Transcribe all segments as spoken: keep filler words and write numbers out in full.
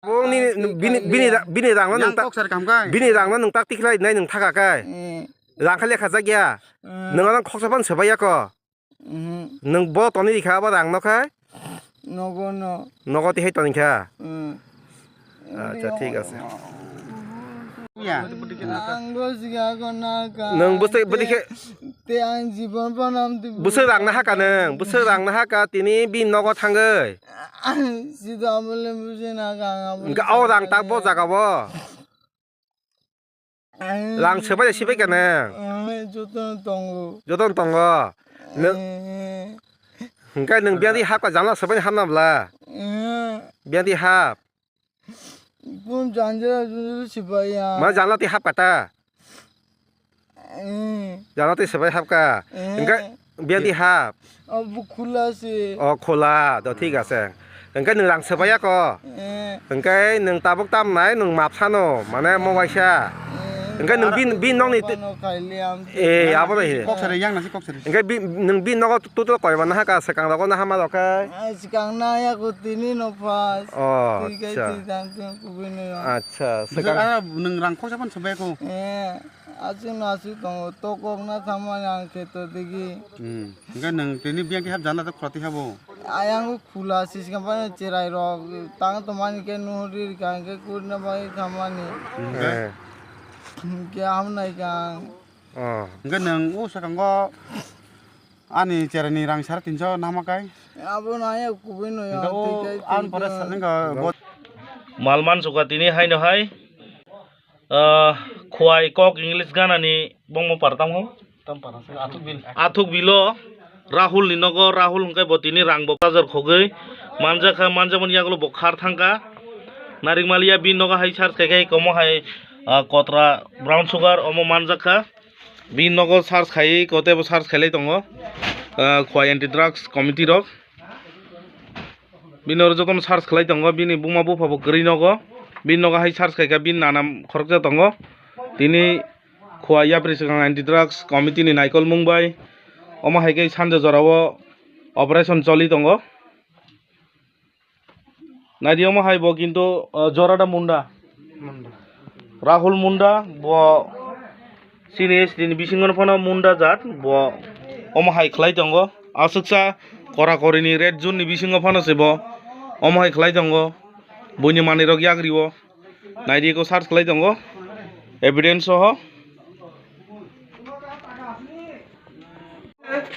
Bongni, bini, bini ra-, bini rangno nwng ta-, bini rangno nwng tak tikhlai nai nwng thaka kai. Eh. Rang kha lekha jak ya. Eh. Nwng ano khoksa phano swbai ya ko. Mhm. Nwng bo toni rikha abo rang no khai? Nogo no. Nogo tihai toni kha? Hmm. Acha, thik ase. Ya. Ang bo siga ko na ka. Nwng bwsai bwdikhe. Te ang jibon panam tu. Bwsai rang na haka nwng, bwsai rang na haka tini bini nogo thangwi. Sida bole bwsai na ka ang abo. Hwnkhe o rang tak bo jaga bo. Rang swbai sibai khe nang? Jotono tongo. Jotono tongo. Nang, hwnkhe nwng biyang di hap ka jangla swbai hap na bla? Biyang di hap. Bun janja janja swbai ya. Ma jangla ti hap kata? Jangla ti swbai hap ka. Hwnkhe Biyang di hap. Abo khula se. O, khula, do thik ase. Hwnkhe nwng rang swbai ya ko? Eh. Hwnkhe nwng tabuk tam nai, nwng map sano, mane mo waisa. Eh. Hwnkhe nwng bin, bin nokni ti-, eh, abo de. Kok sari, yang nasi kok sari. Hwnkhe bin, nwng bin nogo total koi ba nahaka swkang rogo naha ma rok khe? Ah, swkang na ya ko tini no pas. O, acha. Twi kai twi jang twi kubui no ya. Acha, swkang. Nwng rang khoksa phano swbai ko. Eh. Aswk no aswk tongo, tokok na thamani ang kheto digi. Hmm. Hwnkhe nwng tini biyang khe hap jana tei khwlati habo? Ayang khula siskang phano cherai rok tang tongmani khe nuhuri rikha hwnkhe kurina bai thamani. Hwnkhe? Eh. Hwnkhe hamnai kha ang. Oh. Hwnkhe nwng o swkango ani cherai ni rang sara tinso nama kai? Abo no ayang kubui no ya. Hwnkhe o twi kai ang twi pore kai. Sa-, hwnkhe bo- Mal mansuka tini haino hai. Ah, Khwai kok English gana ni bongmo par tamo? Athuk bilo Rahul ni nogo, Rahul hwnkhe bo tini rang bo bazar khogwi manjakha, manjakmani yagulo bo khar thangkha. Narikmaliya bini nogo hai search khai khai komo hai, ah, kotra brown sugar omo manjakha. Bini nogo search khai kote bo search khailai tongo, ah, Khwai anti drugs committee rok. Bini oro jotono search khlai tongo, bini buma bupha bo kwrwi nogo. Bini nogo hai search khaikha, bini nana khoroksa tongo. Tini Khwai yapri swkang anti drugs committee ni naikolmung bai omo hai khe sanja jorao operation choli tongo. Naidi omo hai bo kintu, uh, jora da munda. Munda. Rahul Munda, bo chini S T ni bisingo phano Munda jat, bo omo hai khlai tongo. Aswksa kora kori ni red zone ni bisingo phano se bo omo hai khlai tongo. Buini manwi rok yagri o. Naidi ko search khlai tongo. Evidence soho.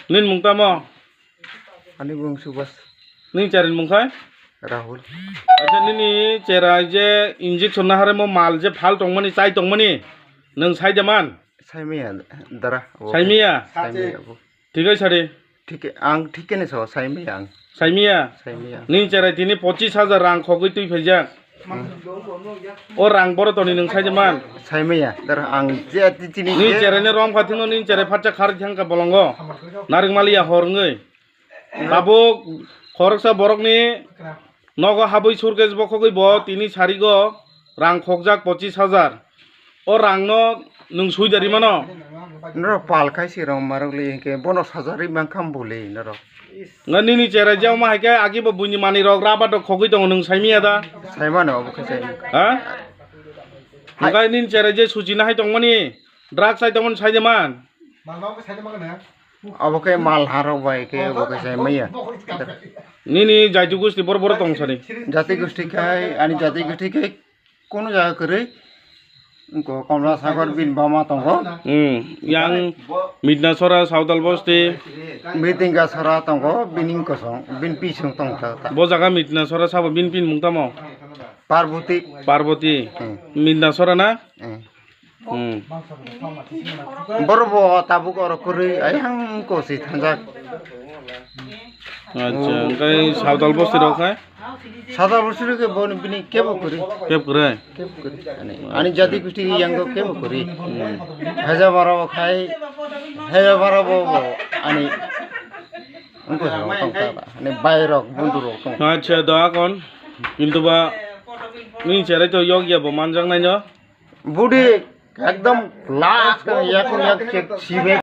Nini mung tamo? Ani bung Subas. Nini cherai ni mung khai? Rahul. Acha, nini cherai je injection naharemo mal je phal tongmani, chai tongmani, nwng sai de man? Saimaya, dara. Saimaya? Saimaya bo. Thik hai sadi. Thik, ang thik khe ne so, saimaya ang. Saimaya? Saimaya. Nini cherai tini pochis hajar rang khogwi twi phaijak. O rang boro toni nwng sai de man? Saimaya, dar ang je tini ni je. Cherai ne rom kha thwngno, ni cherai phatsa khar thang ka bolongo. Narik maliya hor wngwi. Tabuk khoroksa borokni nogo habwi surkes bokhogwi bo tini sarigo rang khokjak pochis hajar. O rangno nwng sui dari mano? Norok pal khai se rong marok le hinkhe bono sajagwi mankha bole norok. Nga nini cherai je omo hai khe agi bo buini manwi rok rabar rok khogwi tongo, nwng saimaya da? Saimano obo khe saimano. Ha? Hai. Hwnkhe nini cherai je suchina hai tongmani, drugs hai tongmani sai de man? Obo khe mal harok bai khe obo khe saimaya. Nini jati gusti bor bor tong sani? Jati gusti khai ani jati gusti khai Kunu jaga kwrwi. Wngkha Komla Sagar bini bama tongo. Hmm, yang Mitnasora Saudal Bosti. Mitingga Sora tongo, bini kosong, bini pising tongkha. Bo jaga Mitnasora sabo bini pin mung tamo? Parboti. Parboti. Hmm. Mitnasora na? Hmm. Hmm. Boro bo tabuk oro kwrwi ayang kosi thanjak. Acha, hwnkhe Saudal Bosti rok hai? Saudal Bosti rok khe bo bini kebo kwrwi. Kebo kwrwi? Kebo kwrwi. Ani, ani jati gusti yang kebo kwrwi. Hmm. Haja bara bo khai, haja bara bo bo ani wngkha sa tong ta ba. Ani bai rok, bondhu rok tong. Acha, doa kon. Kintu ba nini cherai to yog ya bo manjak nai no? Budi ekdom last ka yak yak chek sibe.